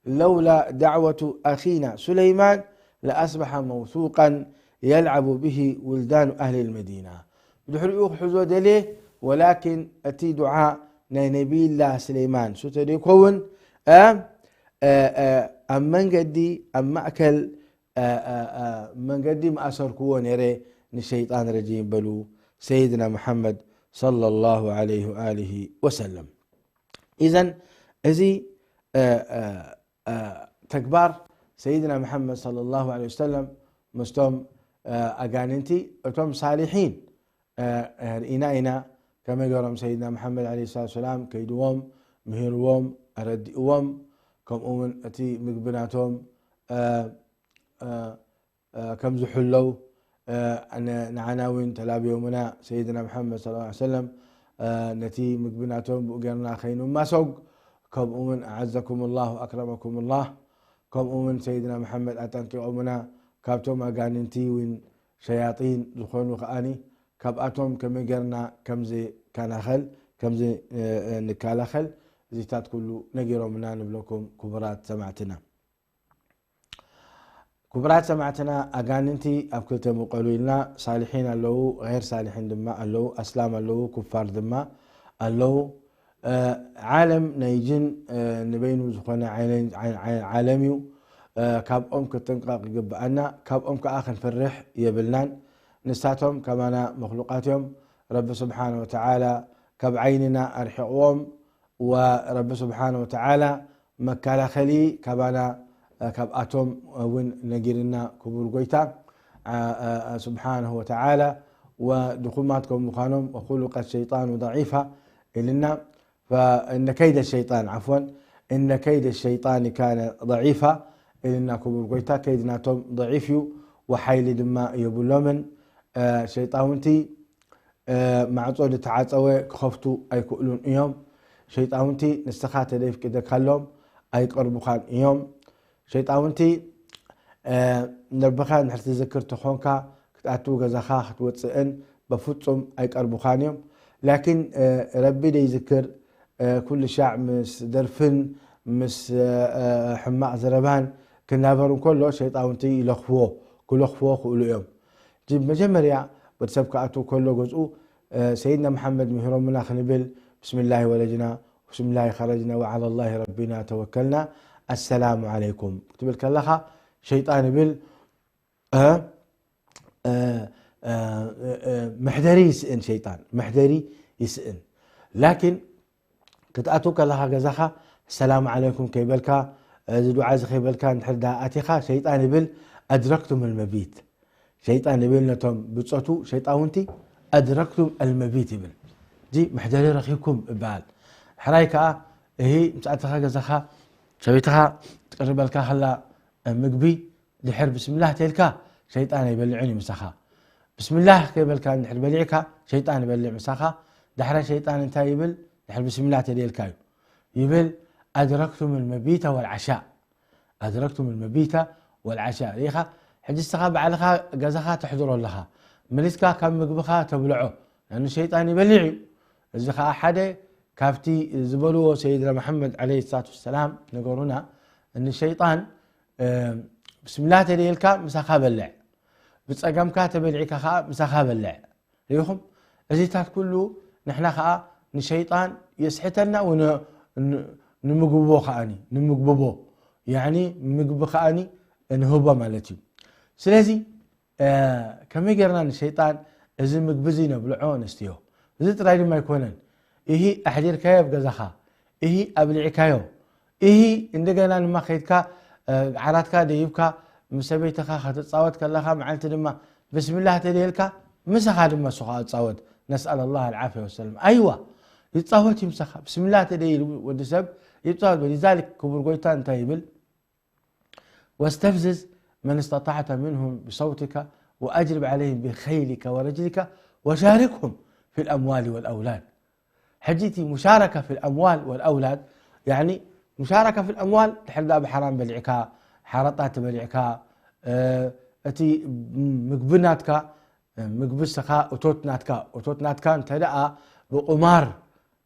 ለውላ ዳዕወቱ ኣኺና ሱለይማን ለኣስበሐ መውሱቃን የልዓቡ ብሂ ውልዳኑ ኣህሊ ልመዲና። ብድሕሪኡ ክሕዞ ደልየ፣ ወላኪን እቲ ዱዓ ናይ ነቢይላ ስሌማን፣ እሱ ተደይኮውን፣ እ፣ እ፣ እ፣ ኣብ መንገዲ፣ ኣብ ማእከል፣ እ፣ እ፣ እ፣ መንገዲ ምኣሰርክዎ ነይረ ንሸይጣን ረጂም በሉ ሰይድና ሙሓመድ ሰለላሁ ዐለይሂ ወኣሊሂ ወሰለም። ኢዘን እዚ፣ እ፣ እ፣ እ፣ ተግባር ሰይድና ሙሓመድ ሰለላሁ ዐለይሂ ወሰለም ምስቶም፣ እ፣ ኣጋንንቲ፣ እቶም ሳሊሒን፣ እ፣ እ፣ ርኢና ኢና፣ ከመይ ገይሮም ሰይድና መሓመድ ዓለይሂ ሰላቱ ወሰላም ከይድዎም፣ ምሂርዎም፣ ኣረዲእዎም፣ ከምኡ እውን እቲ ምግቢ ናቶም፣ እ፣ እ፣ እ፣ ከም ዝሕለው፣ እ፣ ን-፣ ንዓና እውን ተላብዮምና ሰይድና መሓመድ ሰለላሁ ዐለይሂ ወሰለም፣ እ፣ ነቲ ምግቢ ናቶም ብኡ ጌርና ከይንማሶግ፣ ከምኡ እውን ኣዓዘኩም ላህ ወኣክረመኩም ላህ፣ ከምኡ እውን ሰይድና መሓመድ ኣጠንቂቖምና፣ ካብቶም ኣጋንንቲ እውን ሸያጢን ዝኾኑ ከኣኒ፣ ካብኣቶም ከመይ ጌርና ከም ዝከናኸል፣ ከም ዝ-፣ እ፣ እ፣ ንከላኸል፣ እዚታት ኩሉ ነጊሮምና ንብለኩም ክቡራት ሰማዕትና። ክቡራት ሰማዕትና፣ ኣጋንንቲ ኣብ ክልተ ይምቀሉ ኢልና፣ ሳሊሒን ኣለዉ፣ ገይር ሳሊሒን ድማ ኣለዉ፣ ኣስላም ኣለዉ፣ ኩፋር ድማ ኣለዉ። እ፣ ዓለም ናይ ጅን፣ እ፣ ንበይኑ ዝኾነ ዓይነ-፣ ዓይ-፣ ዓይ-፣ ዓለም እዩ። እ፣ ካብኦም ክትጥንቀቕ ይግብኣና፣ ካብኦም ከኣ ክንፈርሕ የብልናን። ንሳቶም ከማና መኽሉቃት እዮም። ረቢ ስብሓነ ወተዓላ ካብ ዓይንና ኣርሒቕዎም፣ ወረቢ ስብሓነ ወተዓላ መከላኸሊ ካባና፣ እ፣ ካብኣቶም እውን ነጊርና ክቡር ጎይታ፣ እ፣ እ፣ ስብሓነሁ ወተዓላ፣ ወድኹማት ከም ምዃኖም፣ ወኹሉቀ ሸይጣኑ ደዒፋ ኢልና፣ ፈእነ ከይደ ሸይጣን፣ ዓፍወን፣ እነ ከይደ ሸይጣን ካነ ደዒፋ ኢልና ክቡር ጎይታ፣ ከይዲ ናቶም ደዒፍ እዩ፣ ወሓይሊ ድማ የብሎምን። እ፣ ሸይጣውንቲ እ፣ ማዕጾ ዝተዓጸወ ክኸፍቱ ኣይክእሉን እዮም። ሸይጣውንቲ ንስኻ ተደይፍቂደካሎም ኣይቀርቡኻን እዮም። ሸይጣውንቲ፣ እ፣ ንረብኻ እንድሕር ትዝክር ተኾንካ፣ ክትኣቱ ገዛኻ ክትወጽእን በፍጹም ኣይቀርቡኻን እዮም። ላኪን፣ እ፣ ረቢ ደይዝክር፣ እ፣ ኩሉ ሻዕ ምስ ደርፍን ምስ፣ እ፣ ሕማቕ ዘረባን ክናበር እንከሎ፣ ሸይጣውንቲ ይለኽፍዎ፣ ክለኽፍዎ ክእሉ እዮም። ጅ-፣ መጀመርያ ወዲ ሰብ ክኣቱ ከሎ ገዝኡ፣ እ፣ ሰይድና መሓመድ ምሂሮምና ክንብል፣ ብስምላሂ ወለጅና፣ ብስምላሂ ኸረጅና፣ ወዓላ ላሂ ረቢና ተወከልና፣ ኣሰላሙ ዓለይኩም ክትብል ከለኻ፣ ሸይጣን ይብል፣ እ፣ እ፣ እ፣ እ፣ መሕደሪ ይስእን ሸይጣን፣ መሕደሪ ይስእን። ላኪን ክትኣቱ ከለኻ ገዛኻ፣ ሰላም ዓለይኩም ከይበልካ፣ እዚ ዱዓ እዚ ከይበልካ እንድሕር ደኣ ኣቲኻ፣ ሸይጣን ይብል፣ "ኣድረክቱም ኣልመቢት።" ሸይጣን ይብል ነቶም ብጾቱ ሸይጣውንቲ፣ "ኣድረክቱም ኣልመቢት" ይብል። እዚ መሕደሪ ረኺብኩም ይበሃል። ሕራይ ከኣ፣ እሂ፣ ምስ ኣተኻ ገዛኻ፣ ሰበይትኻ ትቅርበልካ ከላ፣ ምግቢ፣ ድሕር ብስምላህ ተልካ፣ ሸይጣን ኣይበልዕን እዩ ምሳኻ። ብስምላህ ከይበልካ እንድሕር በሊዕካ፣ ሸይጣን ይበልዕ ምሳኻ። ዳሕራይ ሸይጣን እንታይ ይብል? ድሕር ብስምላህ ተደልካ እዩ። ይብል፣ "ኣድረክቱም ልመቢተ ወልዓሻእ። ኣድረክቱም ልመቢተ ወልዓሻእ።" ርኢኻ፣ ሕጂ ንስኻ ባዕልኻ ገዛኻ ተሕድሮ ኣለኻ። መሊስካ ካብ ምግብኻ ተብልዖ። ንኣኑ ሸይጣን ይበልዕ እዩ። እዚ ኸዓ ሓደ ካብቲ ዝበልዎ ሰይድና መሓመድ ዓለይሂ ሰላቱ ወሰላም ነገሩና፣ እኒ ሸይጣን፣ እ፣ ብስምላህ ተደልካ ምሳኻ በልዕ። ብጸገምካ ተበሊዕካ ኸዓ ምሳኻ በልዕ። ርኢኹም? እዚታት ኩሉ ንሕና ኸዓ ንሸይጣን የስሕተና ወነ-፣ ን-፣ ንምግብቦ ኸዓኒ፣ ንምግብቦ። ያዕኒ ምግቢ ኸዓኒ ንህቦ ማለት እዩ። ስለዚ፣ እ፣ ከመይ ጌርና ንሸይጣን እዚ ምግቢ እዚ ነብልዖ ነስትዮ? እዚ ጥራይ ድማ ኣይኮነን። እሂ ኣሕዲርካዮ ኣብ ገዛኻ፣ እሂ ኣብሊዕካዮ፣ እሂ እንደገና ድማ ከይድካ፣ እ፣ ዓራትካ ደይብካ ምስ ሰበይትኻ ክትጻወት ከለኻ መዓልቲ ድማ ብስምላህ ተደየልካ ምሳኻ ድማ እሱ ኸዓ ይጻወት። ነስኣል ኣላህ ኣልዓፍያ ወሰላም። ኣይዋ፣ ይጻወት እዩ ምሳኻ። ብስምላህ ተደይሉ ወዲ ሰብ ይጻወት። ወሊዛሊክ ክቡር ጎይታ እንታይ ይብል? "واستفزز من استطعت منهم بصوتك وأجلب عليهم بخيلك ورجلك وشاركهم في الأموال والأولاد." ሕጂ እቲ ሙሻረካ ፊል ኣምዋል ወል ኣውላድ፣ ያኒ ሙሻረካ ፊል ኣምዋል፣ ድሕር ዳ ብሓራም በሊዕካ፣ ሓረጣ ተበሊዕካ፣ እ፣ እቲ ምግቢ ናትካ፣ ምግቢ ስኻ እቶት ናትካ፣ እቶት ናትካ እንተ ደኣ ብቁማር፣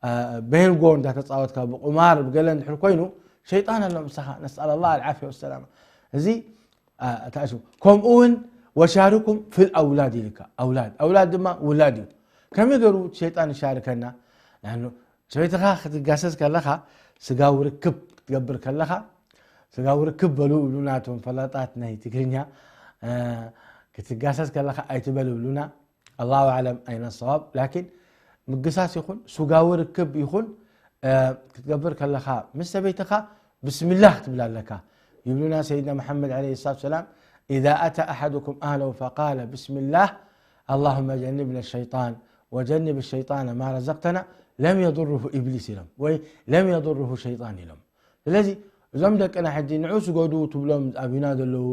እ፣ ቤንጎ እንዳተጻወትካ፣ ብቁማር ብገለ እንድሕር ኮይኑ፣ ሸይጣን ኣሎ ምሳኻ። ነስኣል ኣላህ ኣልዓፍያ ወሰላማ። እዚ ኣ፣ ተኣስቡ። ከምኡ እውን "ወሻርኩም ፊል ኣውላድ" ኢልካ። ኣውላድ፣ ኣውላድ ድማ ውላድ እዩ። ከመይ ገይሩ ሸይጣን ይሻርከና? ንሕኑ ሰበይትኻ ክትጋሰስ ከለኻ፣ ስጋዊ ርክብ ክትገብር ከለኻ፣ ስጋዊ ርክብ በሉ ይብሉና እቶም ፈላጣት ናይ ትግርኛ፣ እ፣ ክትጋሰስ ከለኻ ኣይትበል ይብሉና። ኣላሁ ኣዕለም ኣይነ ሰዋብ። ላኪን ምግሳስ ይኹን ስጋዊ ርክብ ይኹን፣ እ፣ ክትገብር ከለኻ ምስ ሰበይትኻ ብስምላህ ክትብል ኣለካ። ይብሉና ሰይድና መሓመድ ዓለይሂ ሰላቱ ወሰላም፣ "إذا أتى أحدكم أهله فقال بسم الله، اللهم جنبنا الشيطان وجنب الشيطان ما رزقتنا لم يضره إبليس ኢሎም ወይ لم يضره شيطان ኢሎም። ስለዚ እዞም ደቅና ሕጂ ንዑ ስገዱ ትብሎም ኣብና ዘለዉ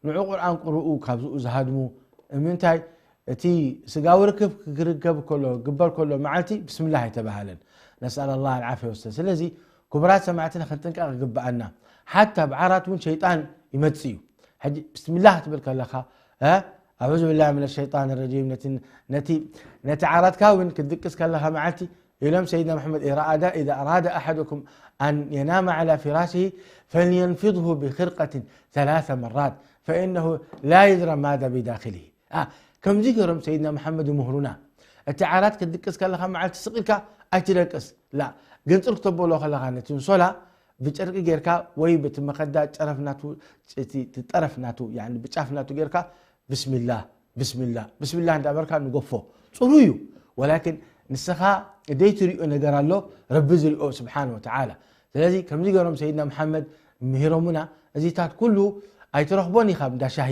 ንዑ ቁርኣን ቅርኡ ካብዝኡ ዝሃድሙ ምንታይ እቲ ስጋዊ ርክብ ክርከብ ከሎ ግበር ከሎ መዓልቲ ብስምላህ ኣይተባሃለን። نسأل الله العافية والسلام። ስለዚ ክቡራት ሰማዕትና ክንጥንቀቕ ይግብኣና። ሓታ ኣብ ዓራት እውን ሸይጣን ይመጽእ እዩ። ሕጂ ብስምላህ ክትብል ከለኻ እ ኣዑዙ ቢላሂ ሚነ ሸይጣን ረጂም ነቲ ነቲ ነቲ ዓራትካ እውን ክትድቅስ ከለኻ መዓልቲ ኢሎም ሰይድና መሐመድ إذا أراد إذا أراد أحدكم أن ينام على فراشه فلينفضه بخرقة ثلاث مرات فإنه لا يدرى ماذا بداخله። ከምዚ ገይሮም ሰይድና መሐመድ ይምህሩና። እቲ ዓራት ክትድቅስ ከለኻ መዓልቲ ስቕ ኢልካ ኣይትደቅስ። ላ ግንጽል ክተበሎ ከለኻ ነቲ እንሶላ ብጨርቂ ጌርካ ወይ በቲ መኸዳ ጨረፍ ናቱ እቲ ጠረፍ ናቱ ብጫፍ ናቱ ጌርካ ብስሚላህ ብስሚላህ ብስሚላህ እንዳበርካ ንገፎ ጽሩ እዩ። ወላኪን ንስኻ ደይትሪኦ ነገር ኣሎ ረቢ ዝሪኦ ስብሓን ወተዓላ። ስለዚ ከምዚ ገሮም ሰይድና መሓመድ ምሂሮሙና። እዚታት ኩሉ ኣይትረኽቦን ኢኻ እንዳ ሻሂ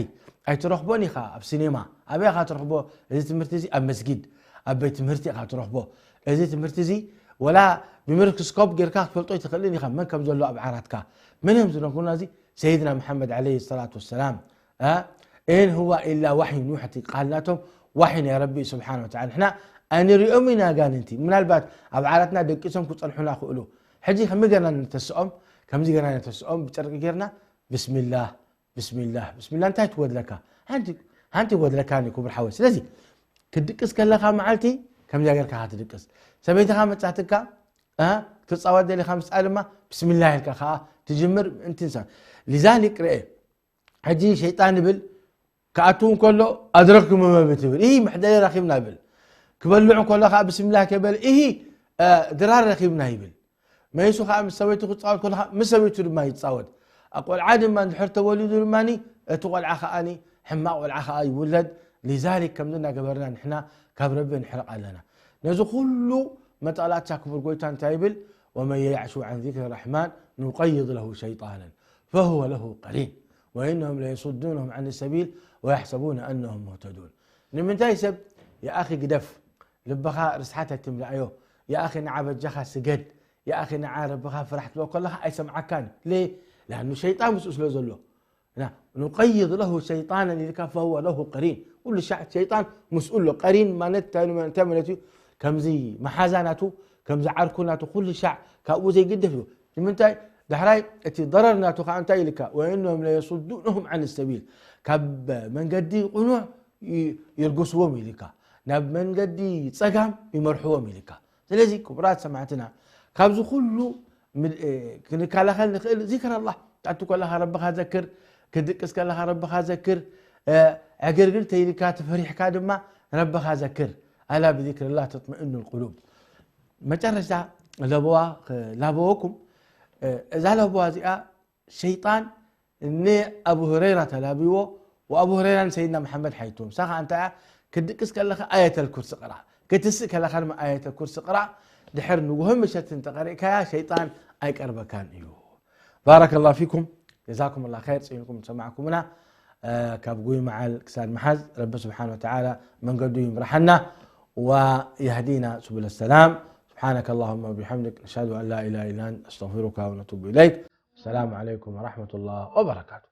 ኣይትረኽቦን ኢኻ ኣብ ሲኔማ ኣበይ ኢኻ ትረኽቦ? እዚ ትምህርቲ እዚ ኣብ መስጊድ ኣብ ቤት ትምህርቲ ኢኻ ትረኽቦ። እዚ ትምህርቲ እዚ ወላ ብምርክስኮፕ ጌርካ ክትፈልጦ ኣይትኽእልን ኢኻ መን ከም ዘሎ ኣብ ዓራትካ። መን እዮም ዝነግሩና እዚ? ሰይድና መሓመድ ዓለይሂ ሰላቱ ወሰላም። إن هو إلا وحي يوحى ቃል ናቶም ዋሒ ናይ ረቢ ስብሓን ወተዓላ። ንሕና ኣይንሪኦም ኢና ኣጋንንቲ። ምናልባት ኣብ ዓራትና ደቂሶም ክፀንሑና ክእሉ። ሕጂ ከመይ ገርና ነተስኦም? ከምዚ ገርና ነተስኦም ብጨርቂ ጌርና ብስሚላህ ብስሚላህ ብስሚላህ እንታይ ትጎድለካ? ሓንቲ ሓንቲ ይጎድለካኒ ክቡር ሓወይ። ስለዚ ክትድቅስ ከለኻ መዓልቲ ከምዚኣ ጌርካ ኢኻ ትድቅስ። ሰበይትኻ መጻትካ እ ክትጻወት ደሊኻ ምስኣ ድማ ብስሚላህ ኢልካ ከኣ ትጅምር። ምእንቲ ንሳ ሊዛሊክ ርኤ ሕጂ ሸይጣን ይብል ክኣቱ እንከሎ ኣድረክቱ መመብት ይብል። ይህ መሕደሪ ረኺብና ይብል። ክበልዑ እንከሎ ከዓ ብስምላህ ከበል ይህ ድራር ረኺብና ይብል። መይሱ ከዓ ምስ ሰበይቱ ክፃወት ከሎ ከዓ ምስ ሰበይቱ ድማ ይፃወት። ቆልዓ ድማ እንድሕር ተወሊዱ ድማ እቲ ቆልዓ ከዓ ሕማቅ ቆልዓ ከዓ ይውለድ። ሊዛሊክ ከምዚ እናገበርና ንሕና ካብ ረቢ ንሕረቕ ኣለና። ነዚ ኩሉ መጠቕላታ ክቡር ጎይታ እንታይ ይብል? ومن يعش عن ذكر الرحمن نقيض له شيطانا فهو له قرين وإنهم ليصدونهم عن السبيل ويحسبون أنهم مهتدون. ንምንታይ ሰብ يا أخي ግደፍ ልብኻ ርስሓት ኣይትምላእዮ يا أخي ንዓ በጃኻ ስገድ يا أخي ንዓ ረብኻ ፍራሕ ትብሎ ከለኻ ኣይሰምዓካን። ليه؟ لأنه ሸይጣን ምስኡ ስለ ዘሎ። نقيض له شيطانا ኢልካ فهو له قرين ኩሉ ሻዕ ሸይጣን ምስኡ ኣሎ። ቀሪን ማለት እንታይ ማለት እዩ? ከምዚ መሓዛ ናቱ ከምዚ ዓርኩ ናቱ ኩሉ ሻዕ ካብኡ ዘይግደፍ እዩ። ንምንታይ ዳሕራይ እቲ ضرر ናቱ ከዓ እንታይ ኢልካ وإنهم ليصدونهم عن السبيل ካብ መንገዲ ቁኑዕ ይርግስዎም ኢልካ ናብ መንገዲ ፀጋም ይመርሕዎም ኢልካ። ስለዚ ክቡራት ሰማዕትና ካብዚ ኩሉ ክንከላኸል ንኽእል ዚክር ኣላህ ትኣቱ ከለኻ ረብኻ ዘክር፣ ክድቅስ ከለኻ ረብኻ ዘክር፣ ዕግርግር ተይልካ ተፈሪሕካ ድማ ረብኻ ዘክር። ألا بذكر الله تطمئن القلوب። መጨረሽታ ለበዋ ላበወኩም። እዛ ለበዋ እዚኣ ሸይጣን ንኣቡ ሁረይራ ተላብይዎ ወኣቡ ሁረይራ ንሰይድና መሓመድ ሓይትዎም ሳኻ እንታይ ክትድቅስ ከለኻ ኣየተል ኩርሲ ቅራእ ክትስእ ከለኻ ድማ ኣየተል ኩርሲ ቅራእ ድሕር ንጉሆ ምሸት እንተቀሪእካያ ሸይጣን ኣይቀርበካን እዩ። بارك الله فيكم جزاكم الله خير ፅኢንኩም ዝሰማዕኩምና ካብ ጉይ መዓል ክሳድ መሓዝ ረቢ ስብሓን ወተዓላ መንገዱ ይምርሓና ويهدينا سبل السلام. سبحانك اللهم وبحمدك نشهد أن لا إله إلا أنت نستغفرك ونتوب إليك. السلام عليكم ورحمة الله وبركاته.